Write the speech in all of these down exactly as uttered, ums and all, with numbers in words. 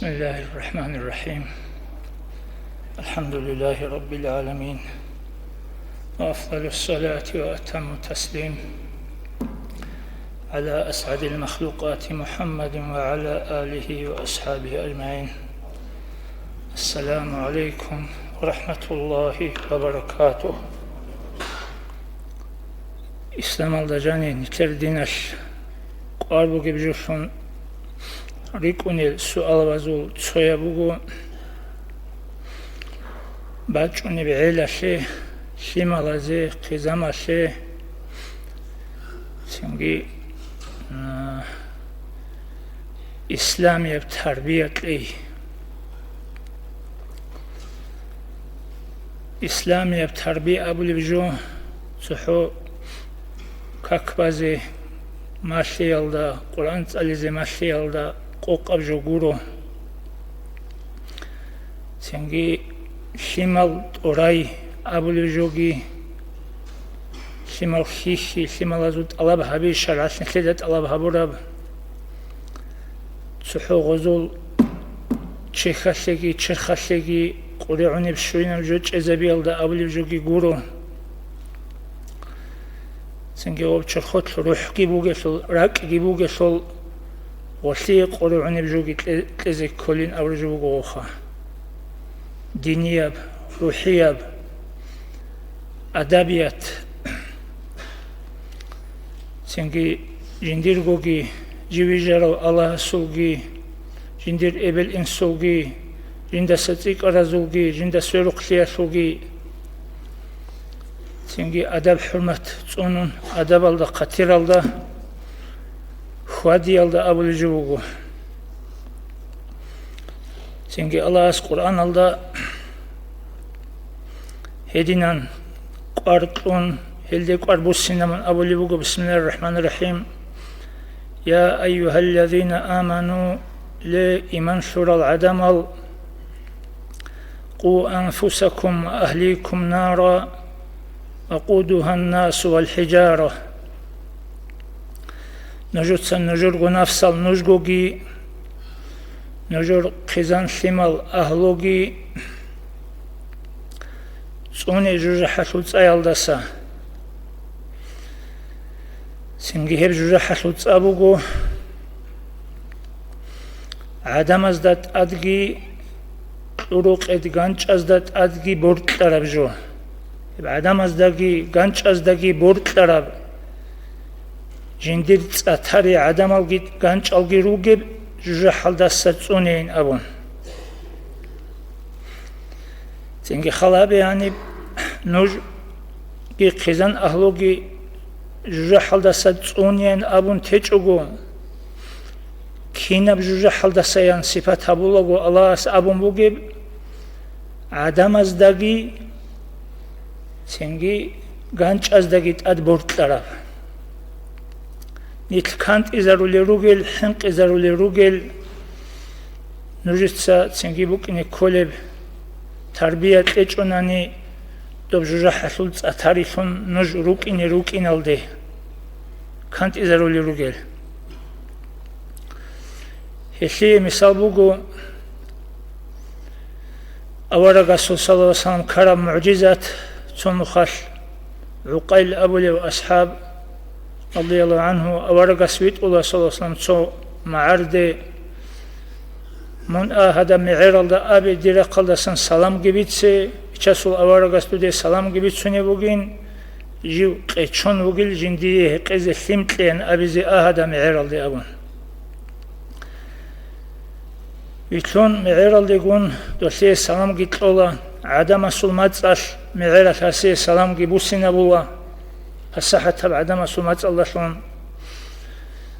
بسم الله الرحمن الرحيم. الحمد لله رب العالمين. وأفضل الصلاة وأتم التسليم على أسعد المخلوقات محمد وعلى آله وأصحابه أجمعين. السلام عليكم ورحمة الله وبركاته. Исламалда жаниб нилъер диналъ кӀвар бугеб жолъун рикӀкӀунел суалазул цояб буго, бачӀунеб гӀелалъе, лъималазе, хъизамалъе, цинги, а, исламияб тарбия кьей. Исламияб тарбия абулеб жо цохӀо как базе малъиялда, Къуръан цӀализе малъиялда къокъаб жо гуро. Цинги лъимал тӀорай абулеб жоги, лъимал хьихьи, лъималазул тӀалаб гьаби, шаргӀалъ нилъеда тӀалаб гьабураб. ЦохӀо гъозул чехьалъеги, черхалъеги къуригӀунеб щугьинаб жо чӀезабиялда абулеб жоги гуро. Цинги гъоб черхолъ рухӀги бугелъул, ракӀги бугелъул, гъолъие къуригӀунеб жоги кье-, кьезе кколин абураб жо буго гъоха. Динияб, рухӀияб, адабият. Цинги жиндиргоги, жив вижарав Аллагьасулги, жиндир эбел-инсулги, жиндаса цӀикӀкӀаразулги, жинда сверухълъиялъулги, цинги адаб-хӀурмат цӀунун, адабалда, хъатиралда, хьвадиялда абулеб жо буго. Цинги Аллагьас Къуръаналда гьединан кӀвар кьун, гьелде кӀвар буссинабун абулеб буго: بسم الله الرحمن الرحيم. يا أيها الذين آمنوا, ле, иман лъурал гӀадамал, قوا أنفسكم وأهليكم نارا وقودها الناس والحجارة. Нужеца нужерго нафсал нужгоги, нужер хъизан-лъимал агьлуги цӀуне жужахӀалъул цӀаялдаса. Цинги гьеб жужахӀалъул цӀа буго гӀадамазда тӀадги, кьурукъед ганчӀазда тӀадги боркьараб жо. Гьеб гӀадамаздаги ганчӀаздаги боркьараб, жиндир цӀа тари гӀадамалги ганчӀалги ругеб жужахӀалдаса цӀунейин абун. Цинги хал гьабе гьаниб, нужги хъизан агьлуги жужахӀалдаса цӀунейин абун течӀого, кинаб жужахӀалдасаян сипат гьабулаго Аллагьас абун бугеб, гӀадамаздаги, цинги ганчӀаздаги тӀад боркьараб. Нилъ кантӀизарулел ругел, хӀинкъизарулел ругел, нужеца цинги букӀине кколеб тарбия кьечӀонани, доб жужахӀалъул цӀа тарилъун нуж рукӀине рукӀиналде кантӀизарулел ругел. Гьелъие мисал буго аварагасул, саллаллагьу гӀалайгьи вассалам, ккараб мугӀжизат. Цо нухалъ ГӀукъайл абулев асхӀаб, радияллагьу гӀангьу, аварагас витӀула, саллаллагьу гӀалайгьи вассалам, цо магӀарде: «Мун а гьадаб мегӀералда абе, дир рахъалдасан саламги бице, Бичасул аварагас дуде саламги бицунеб бугин, жив къечон вугил, жиндие гьекъезе лъим кьеян абизе а гьадаб мегӀералде», — абун. Вилълъун мегӀералдегун долъее саламги кьола, гӀадамасул мацӀалъ мегӀералъ гьасие саламги буссинабула, пасахӀатаб гӀадамасул мацӀалдалъун.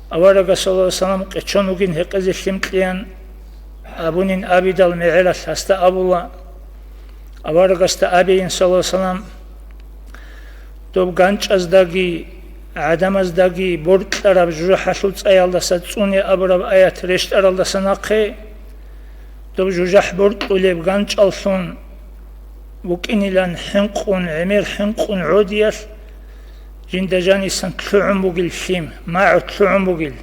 Аварагас, саллаллагьу гӀалайгьи вассалам, къечон вугин гьекъезе лъим кьеян абунин абидал мегӀералъ гьасда абула, аварагасда абейин, саллаллагьу гӀалайгьи вассалам, доб ганчӀаздаги гӀадамаздаги боркьараб жужахӀалъул цӀаялдаса цӀуне абураб аят рещтӀаралдаса нахъе, доб жужахӀ боркьулеб ганчӀаллъун букӀинилан хӀинкъун, гӀемер хӀинкъун гӀодиялъ жинда жанисан лъугӀун бугил лъим, магӀу лъугӀун бугил.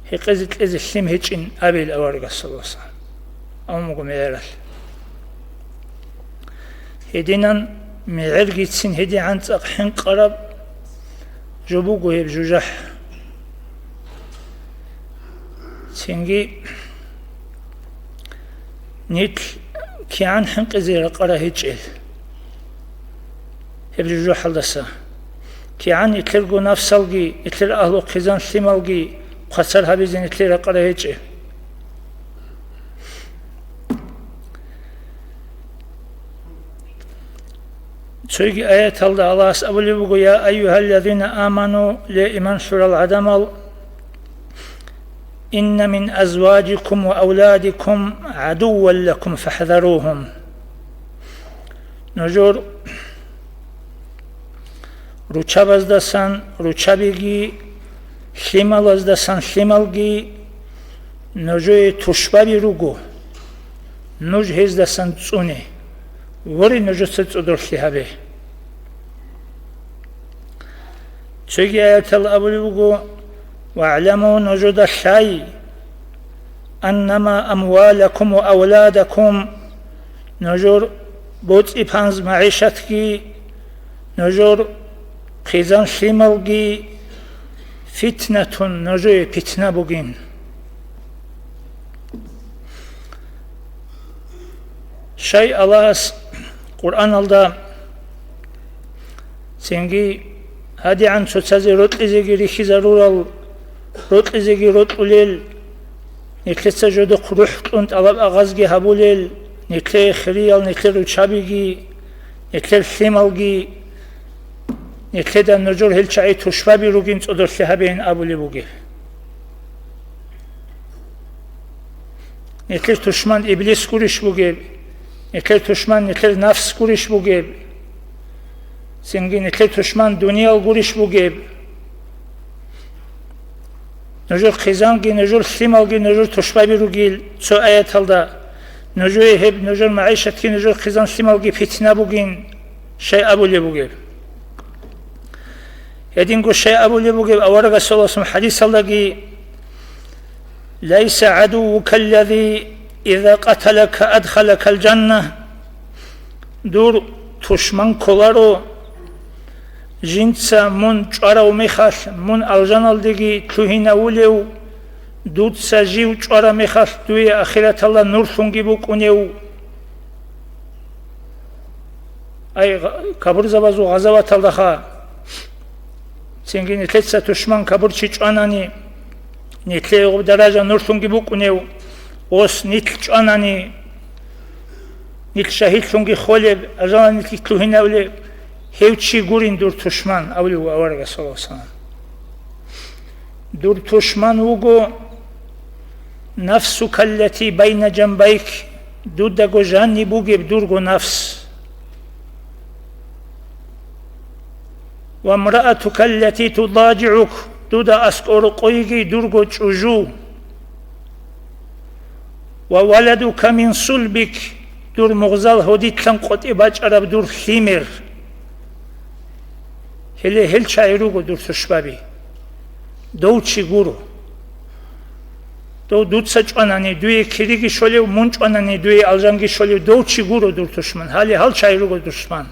гьекъезе кьезе лъим гьечӀин абил аварагасалдасан. Амма мегӀералъ. Гьединан мегӀергицин гьедигӀан цӀакъ хӀинкъараб жо буго гьеб жужахӀ. Цинги нилъ кигӀан хӀинкъизе ракъара гьечӀел гьеб жужахӀалдаса. КигӀан нилъерго нафсалги, нилъер агьлу хъизан лъималги хъвацар гьабизе нилъер ракъара гьечӀел. Цоги аяталда Аллагьас абулеб буго: «Я айюгьаллазина аману», ле, иман лъурал гӀадамал, «инна мин азважикум ва авладикум гӀадувван лакум фахӀзаругьум». Нужер руччабаздасан руччабиги, лъималаздасан лъималги нужее тушбаби руго, нуж гьездасан цӀуне, воре, нужеца цӀодорлъи гьабе. Цоги аятал абулеб буго: «ВагӀламу», нужеда лъай, «аннама амвалакум ва авладакум», нужер боцӀи-панз магӀишатги, нужер хъизан лъималги фитнатун, нужее питна бугин. Щай Аллагьас Къуръаналда цинги гьадигӀан цоцазе рокьизеги рихьизарурал, рокьизеги рокьулел, нилъеца жодухъ рухӀ кьун тӀалаб-агъазги гьабулел, нилъее хириял нилъер руччабиги, нилъер лъималги, нилъеда нужер гьел чагӀи тушбаби ругин цӀодорлъи гьабейин абулеб бугеб. Нилъер тушман Иблис гурищ бугеб? Нилъер тушман нилъер нафс гурищ бугеб? Цинги нилъер тушман дуниял гурищ бугеб? Нужер хъизанги, нужер лъималги, нужер тушбаби ругил цо аяталда, нужее гьеб нужер магӀишатги, нужер хъизан лъималги питна бугин, щай абулеб бугеб? Гьединго щай абулеб бугеб аварагасуласан хӀадисалдаги: «Лайса гӀадуввука аллази иза къаталака адхалакал жанна». Дур тушман кколаро, жинца мун чӀварав мехалъ мун алжаналдеги лъугьинавулев, дуца жив чӀвараб мехалъ дуе ахираталда нурлъунги букӀунев. Ай, гъа-, кабурзабазул гъазаваталдаха. Цинги нилъеца тушман кабурчи чӀванани, нилъее гъуб даража нурлъунги букӀунев, ос нилъ чӀванани, нилъ шагьидлъунги холеб, ажала нилъ лъугьинавлеб, гьев чи гурин дур тушман, абулев аварагас, саллаллагьу гӀалайгьи ва саллам. Дур тушман вуго нафсука аллати байна жанбайк, дудаго жаниб бугеб дурго нафс. Ва мраатука аллати тудажигӀук, дуда аскӀор къойги дурго чӀужу. Ва валадука мин сулбик, дур мугъзал гьодилъан къотӀи бачӀараб дур лъимер. Гьеле гьел чагӀи руго дур тушбаби. Дов чи гуро. Дов дуца чӀванани, дуе кириги щолев, мун чӀванани, дуе алжанги щолев, дов чи гуро дур тушман. Гьале гьал чагӀи руго душман.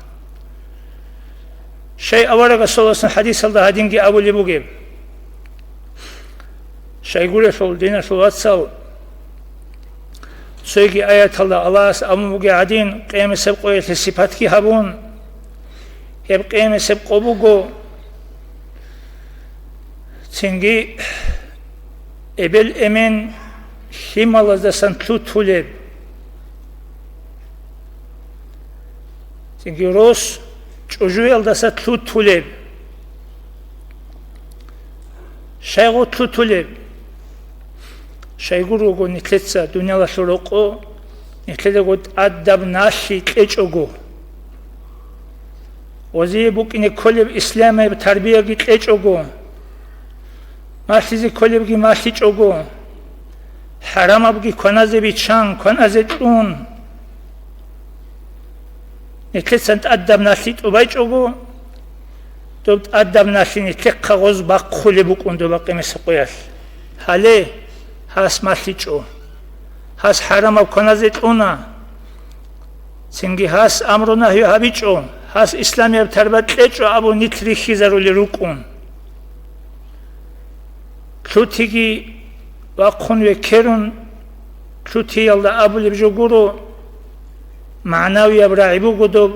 Щай аварагас, саллаллагьу гӀалайгьи ва саллам, хӀадисалда гьадинги абулеб бугеб? Щайгурелъул, диналъул вацал, цоги аяталда Аллагьас абун бугеб гӀадин, къиямасеб къоялъе сипатги гьабун, гьеб къиямасеб къо буго, цинги эбел-эмен лъималаздасан лъутулеб. Цинги рос чӀужуялдаса лъутулеб. Щайгу лъутулеб? Щайгу руго нилъеца дуниялалъул рокъо, нилъедаго тӀадаб налъи кьечӀого. Гъозие букӀине кколеб исламияб тарбияги кьечӀого, малъизе кколебги малъичӀого, хӀарамабги кваназе биччан, кваназе кьун, нилъеца тӀадаб налъи тӀубайчӀого, доб тӀадаб налъи нилъехъа гъоз бахъулеб букӀун доба къиямасеб къоялъ. Гьале гьас малъичӀо. Гьас хӀарамаб кваназе кьуна. Цинги гьас амру-нагью гьабичӀо. Гьас исламияб тарба кьечӀо абун нилъ рихьизарулел рукӀун. Лъутиги вахъун векерун, лъутиялда абулеб жо гуро, магӀнавияб рагӀи буго доб,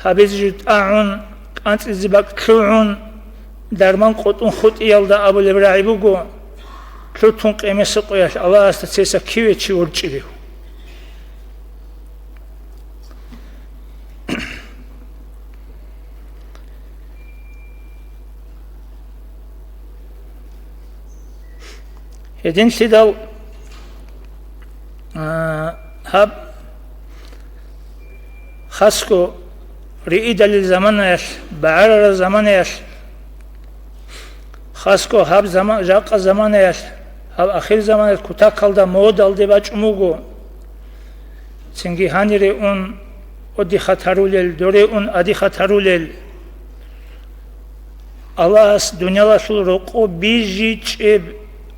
гьабизе жо тӀагӀун, кӀанцӀизе бакӀ лъугӀун, дарман къотӀун хутӀиялда абулеб рагӀи буго, лъутун къемесеб къоялъ Аллагьасда цеса киве чи ворчӀилев. Гьединлъидал, а, гьаб хасго риидалил заманаялъ, багӀарараб заманаялъ, хасго гьаб зама-, жакъа заманаялъ, гьаб ахир заманаялъ кутакалда модалде бачӀун буго. Цинги гьанире ун отдихат гьарулел, доре ун адихат гьарулел. Аллагьас дуниялалъул рокъоб бижичӀеб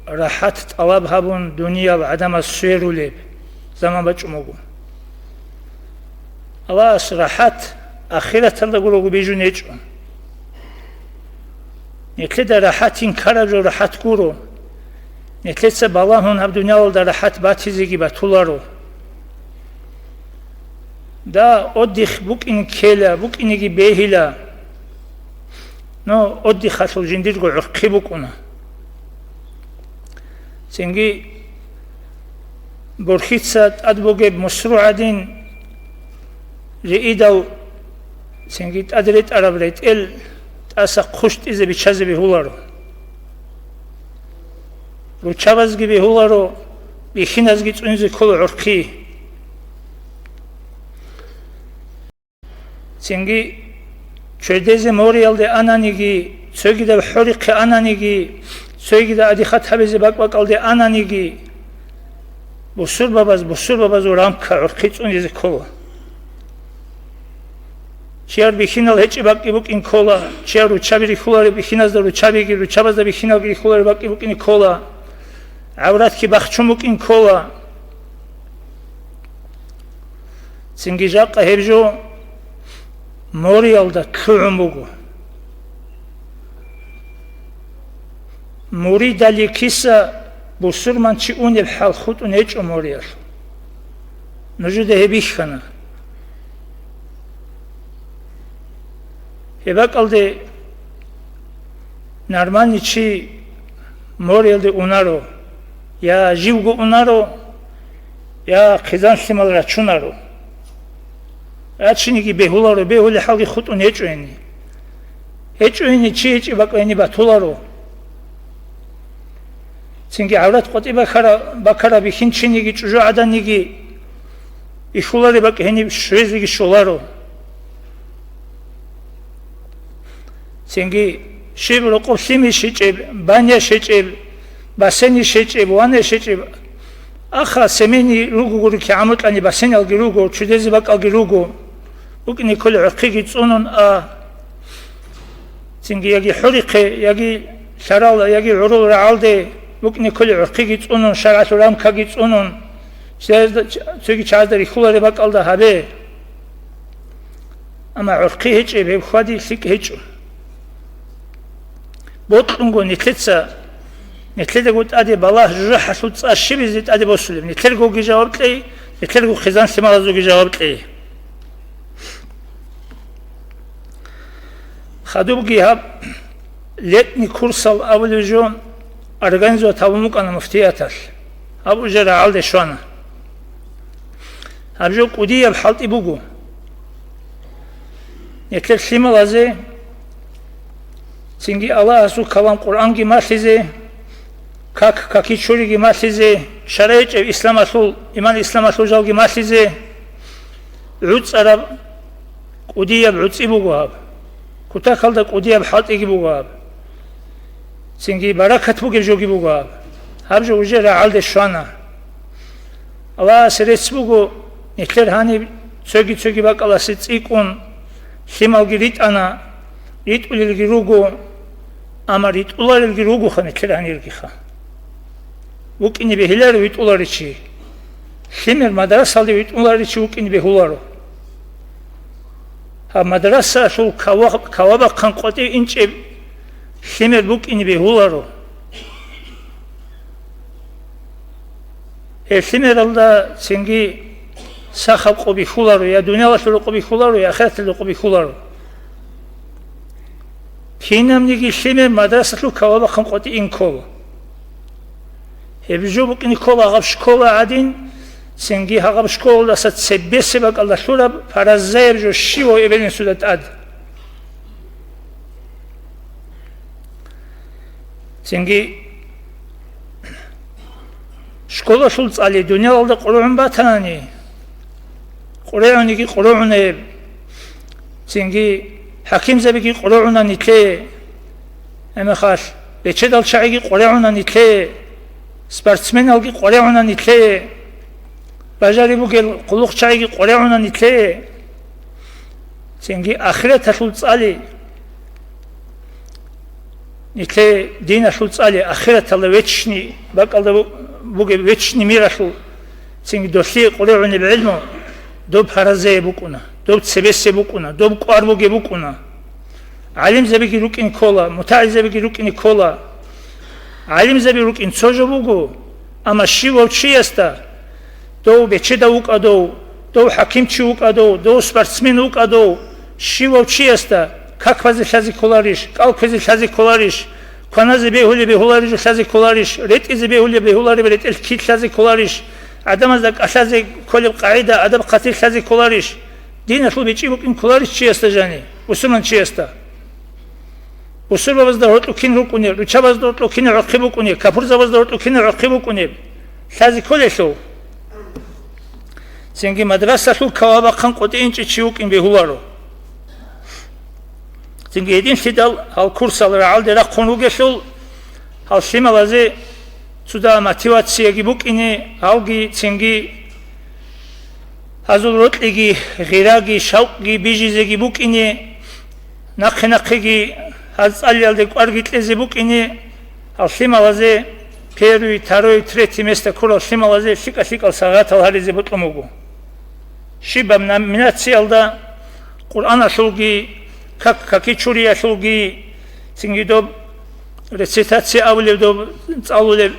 рахӀат тӀалаб гьабун, дуниял гӀадамаз сверулеб заман бачӀун буго. Аллагьас рахӀат ахираталда гурого бижун гьечӀо. Нилъеда рахӀат инкараб жо рахӀат гуро. Нилъеца балагьун гьаб дуниялалда рахӀат батизеги батуларо. Да, отдих букӀин ккела, букӀинеги бегьила. Но отдихалъул жиндирго гӀурхъи букӀуна. Цинги борхьица тӀад бугеб мусру гӀадин, риидал цинги тӀад ретӀараб ретӀел тӀаса хъущтӀизе биччазе бегьуларо. Руччабазги бегьуларо, бихьиназги цӀунизе ккола гӀурхъи. Цинги чвердезе мориялде ананиги, цогидаб хӀорихъе ананиги, цогидаб адихат гьабизе бакӀ-бакӀалде ананиги, бусурбабаз бусурбабазул рамка гӀурхъи цӀунизе ккола. Чияр бихьинал гьечӀеб бакӀги букӀин ккола, чияр руччаби рихьулареб бихьиназда руччабиги, руччабазда бихьиналги рихьулареб бакӀги букӀине ккола, гӀавратги бахчун букӀин ккола. Цинги жакъа гьеб жо мориялда лъугӀун буго. Муридали киса бусурманчи унеб хӀал хутӀун гьечӀо мориялъул. Нужеда гьеб бихьана. Гьеб бакӀалде нормальный чи мориялде унаро, я живго унаро, я хъизан-лъимал рачунаро. Рачиниги бегьуларо, бегьулеб хӀалги хутӀун гьечӀо гьениб. ГьечӀо гьениб, чи гьечӀеб бакӀ гьениб батуларо. Цинги гӀаврат къватӀибе бакара-, бакараб бихьинчиниги чӀужугӀаданиги бихьулареб бакӀ гьениб щвезеги щоларо. Цинги щиб рокъоб лъими щечӀеб, баня щечӀеб, бассейни щечӀеб, ванна щечӀеб. Аха, семейный руго гури кигӀан букӀани, бассейналги руго, чудезе бакӀалги руго. БукӀине кколеб гӀурхъиги цӀунун а. Цинги яги хӀурихъе, яги лъарал, яги гӀурул рагӀалде букӀине кколеб гӀурхъиги цӀунун, шаргӀалъул рамкаги цӀунун, цоязда-, цоги чагӀазда рихьулареб бакӀалда гьабе. Амма гӀурхъи гьечӀеб, гьеб хьвади лъикӀ гьечӀо. Бокьунго нилъеца, нилъедаго тӀаде балагь, жужахӀалъул цӀа щибизе тӀаде босулеб? Нилъергоги жаваб кьей, нилъерго хъизан-лъималазулги жаваб кьей. Хадубги гьаб летний курсал абулеб жо организовать гьабун букӀана муфтияталъ. Гьаб уже рагӀалде щвана. Гьаб жо кӀудияб хӀалтӀи буго. Нилъер лъималазе цинги Аллагьасул калам Къуръанги малъизе, как-какичуриги малъизе, шарагӀичӀеб исламалъул, иман исламалъул жалги малъизе, гӀуцӀараб кӀудияб гӀуцӀи буго гьаб. Кутакалда кӀудияб хӀалтӀиги буго гьаб. Цинги баракат бугеб жоги буго гьаб. Гьаб жо уже рагӀалде щвана. Аллагьасе рецц буго, нилъер гьаниб цоги-цоги бакӀаласе цӀикӀкӀун, лъималги ритӀана, ритӀулелги руго, амма ритӀуларелги ругоха нилъер гьаниргиха. вукӀине бегьиларо витӀуларичи. Лъимер мадрасалде витӀуларичи вукӀине бегьуларо. Гьаб мадрасаялъул кава-, кавабахъан къватӀив инчӀеб лъимер букӀине бегьуларо. Гьеб лъимералда цинги сахаб къо бихьуларо, я дуниялалъул рокъоб бихьуларо, я ахираталъул рокъоб бихьуларо. Кинабниги лъимер мадрасалъул кавабахъан къватӀив ин ккола. Гьеб жо букӀине ккола гьаб школа гӀадин, цинги гьаб школалдаса цебесеб бакӀалда лъураб паразаяб жо щивав эбел-инсуда тӀад. Цинги школалъул цӀали дуниялалда къургӀун батанани, къургӀуниги къургӀунеб, цинги хӀакимзабиги къургӀуна нилъее, гьебмехалъ бечедал чагӀиги къургӀуна нилъее, спортсменалги къургӀуна нилъее, бажариб бугел хъулухъчагӀиги къургӀуна нилъее, цинги ахираталъул цӀали, нилъее диналъул цӀали, ахираталда вечни, бакӀалда бу-, бугеб вечни миралъул, цинги долъие къургӀунеб гӀилму, доб паразее букӀуна, доб цебесе букӀуна, доб кӀвар бугеб букӀуна. ГӀалимзабиги рукӀин ккола, мутагӀилзабиги рукӀин ккола. ГӀалимзаби рукӀин цо жо буго, амма щивав чиясда, дов бечедав вукӀадав, дов хӀакимчи вукӀадав, дов спортсмен вукӀадав, щивав чиясда как базе лъазе кколарищ, кӀал кквезе лъазе кколарищ, кваназе бегьулеб бегьулареб жо лъазе кколарищ, ретӀизе бегьулеб бегьулареб ретӀел килъ лъазе кколарищ, гӀадамазда кӀалъазе кколеб къагӀида, адаб-хъатир лъазе кколарищ, диналъул бичӀчӀи букӀин кколарищ чиясда жани, бусурман чиясда. Бусурбабазда гьоркьоб кин рукӀунеб, руччабазда гьоркьоб кин гӀохъи букӀунеб, капурзабазда гьоркьоб кин гӀохъи букӀунеб, лъазе кколелъул. Цинги мадрасалъул кавабахъан къватӀив инчӀев чи вукӀин бегьуларо. Цинги гьединлъидал гьал курсал рагӀалде рахъун ругелъул, гьал лъималазе цо дагьаб мотивацияги букӀине, гьалги цинги гьазул рокьиги, гъираги, шавкъги бижизеги букӀине, нахъе-нахъеги гьаз цӀалиялде кӀварги кьезе букӀине, гьал лъималазе первый, второй, третий место ккурал лъималазе лъикӀа-лъикӀал сагъатал гьаризе бокьун буго. Щибаб номинациялда, Къуръаналъулги, как-, каки чуриялъулги, цинги доб рецитация абулеб доб цӀалулеб,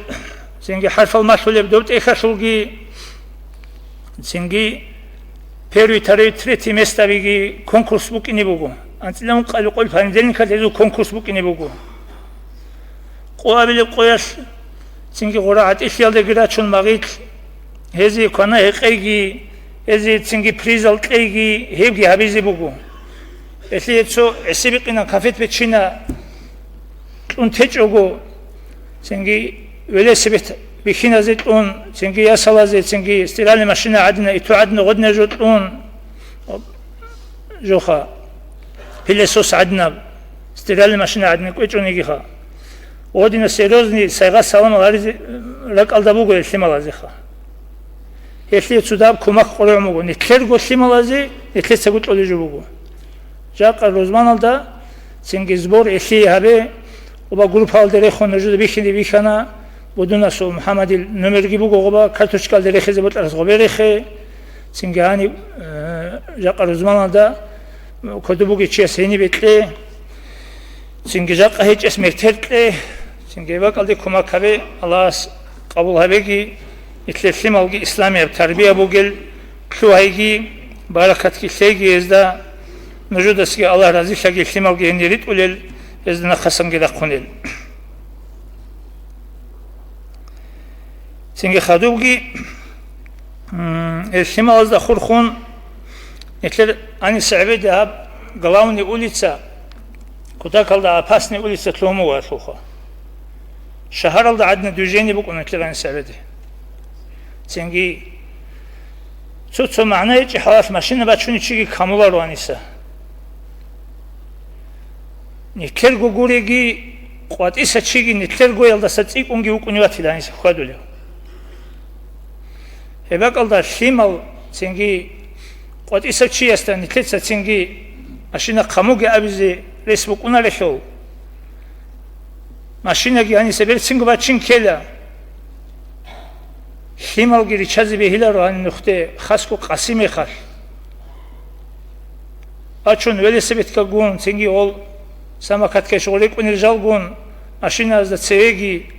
цинги хӀарфал малъулеб доб тӀехьалъулги, цинги первый, второй, третий местабиги конкурс букӀине буго. АнцӀила ункъабилеб къоялъ понедельникалъ гьезул конкурс букӀине буго. Къо абилеб къоялъ цинги гъура гӀатӀилъиялдаги рачун магъилъ, гьезие квана-гьекъейги, гьезие цинги призал кьейги, гьебги гьабизе буго. Гьелъие цо гӀиси-бикъина конфет биччина кьун течӀого, цинги велосипед бихьиназе кьун, цинги ясалазе, цинги стиральная машина гӀадина, иту гӀадина гъодина жо кьун, жоха, пылесос гӀадинаб, стиральная машина гӀадина кӀвечӀонигиха. Гъодина серьёзный сайгъат-саламал гьаризе ракӀалда буго гьел лъималазеха. Гьелъие цо дагьаб кумак къоргӀун буго. Нилъерго лъималазе нилъецаго кьолеб жо буго. Жакъа рузманалда цинги сбор гьелъие гьабе, оба группаялде рехун нужеда бихьине бихьана, Будунасул МухӀаммадил номерги буго гъоба, карточкаялде рехизе бокьарас гъобе рехе, цинги гьаниб, э, жакъа рузманалда кодоб бугев чияс гьенибе кье, цинги жакъа гьечӀес мегьтер кье, цинги бакӀалде кумак гьабе, Аллагьас къабул гьабеги, нилъер лъималги исламияб тарбия бугел, лъугьайги, баракатги лъейги гьезда, нужедасги Аллагь разилъаги, лъималги гьенир ритӀулел, гьезда нахъасанги рахъунел. Цинги хадубги, м, гьел лъималазда хурхун, нилъер гьаниса гӀебеде гьаб главный улица, кутакалда опасный улица лъугьун буго гьелъулха. Шагьаралда гӀадина движение букӀуна нилъер гьаниса гӀебеде. Цинги цо-цо магӀна гьечӀеб хӀалалъ машина бачунев чиги камуларо гьаниса. Нилъерго гуреги, къватӀиса чиги нилъергоялдаса цӀикӀкӀунги вукӀунев ватила гьаниса хьвадулев. Гьеб бакӀалда лъимал цинги къватӀисав чиясда нилъеца цинги машина камуге абизе рес букӀунарелъул, машинаги гьаниса берцинго бачин ккела. Лъималги риччазе бегьиларо гьаниб нухде, хасго къаси мехалъ. Бачун велосипедкагун, цинги ол самокатка щугъ рекӀунел жалгун, машинаязда цевеги,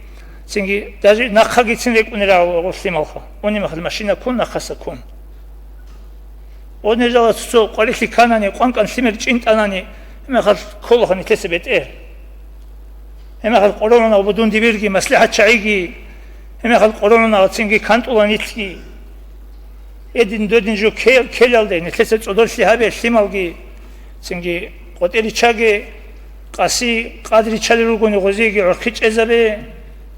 цинги даже нахъагицин рекӀунел рагӀул гъур лъималха. Унеб мехалъ машина ккун, нахъаса ккун. Гъодинал жал цо-цо къварилъи кканани, къван-къван лъимер чӀинтӀанани, гьеб мехалъ кколаха нилъеца бетӀер. Гьеб мехалъ къоролъана абу дун дибирги, маслихӀатчагӀиги, гьеб мехалъ къоролъана цинги кантӀула нилъги. Эдин-додин жо кке-, ккелалде, нилъеца цӀодорлъи гьабе, лъималги, цинги къватӀир риччаге, къаси къад риччалел ругони гъозиеги гӀорхъи чӀезабе,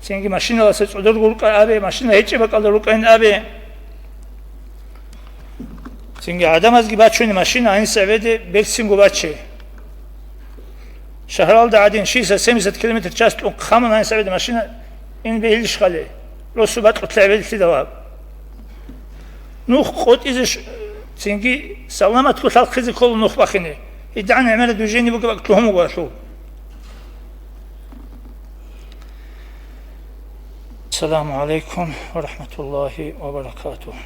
цинги машиналаса цӀодорго рукӀа абе, машина гьечӀеб бакӀалда рукӀайин абе. Цинги гӀадамазги бачуни машина гьанисебеде берцинго баче. Шагьаралда гӀадин шестьдесят-семьдесят километр в час кьун хъамун гьанисебеде машина ин бегьилищ хъали? Росу бакьулъи гӀебедилъидал гьаб. Нух къотӀизе ш-, цинги саламатго лъалхъизе ккола нух бахине. ГьедигӀан гӀемерал движение бугеб бакӀ лъугьун буго гьалъул. Ассаламу гӀалайкум ва рахӀматуллагьи ва баракатугь.